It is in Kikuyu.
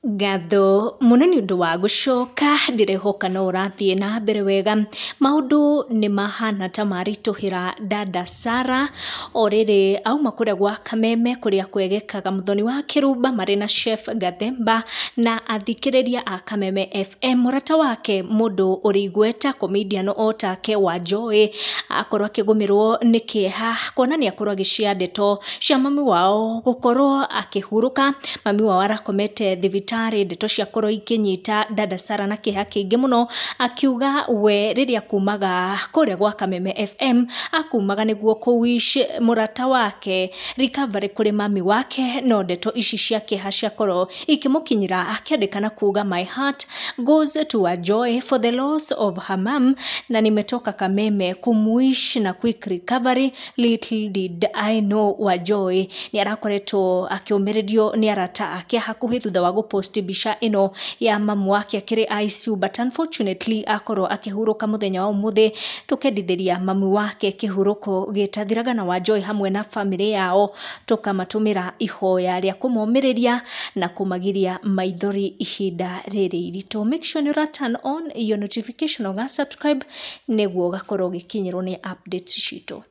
Ngatho mũno nĩ ũndũ wa gũcoka, ndĩrehoka no ũrathiĩ na mbere wega. Maũndũ nĩ mahana ta maritũhĩra dada Sarah, o rĩrĩ auma kũrĩa gwa Kameme kũrĩa kwegekaga Mũthoni wa Kĩrumba marĩ na Chef Gathemba na athikĩrĩria a Kameme FM. Mũrata wake mũndũ ũrĩ igweta comedian o take wa Joy akorwo akĩgũmĩrwo nĩ kĩeha kuona nĩ akorwo agĩshare ndeto cia mami wao gũkorwo akĩhurũka. Mami wao arakomete thibitarĩ, ndeto ciakorwo ikĩnyita dada Sarah na kĩeha kĩingĩ mũno, akiuga we rĩrĩa kumaga kũrĩa gwa Kameme FM akumaga nĩguo kũ wish mũrata wake recovery kũrĩ mami wake, no ndeto ici cia kĩeha ciakorwo ikĩmũkinyĩra akĩandĩka na kuga, "My heart goes to a Joy for the loss of her mom, na nimetoka Kameme kumwish na quick recovery. Little did I know." Wa Joy nĩ arakoretwo akĩũmĩrĩrio nĩ arata ake hakuhĩ thutha wa gũpost mbica ĩno ya mamu wake akĩrĩ ICU, but unfortunately akorwo akĩhurũka mũthenya wa ũmũthĩ. Tũkendithĩria mami wake kĩhurũko gĩtathiraga, na Wanjoy hamwe na famĩlĩ yao tũkamatũmĩra ihoya rĩa kũmomĩrĩria na kũmagiria maithori ihinda rĩrĩ iritũ. Make sure nĩ ũra turn on your notification, ũga subscribe nĩguo ũgakorwo ũgĩkinyĩrwo nĩ updates citũ.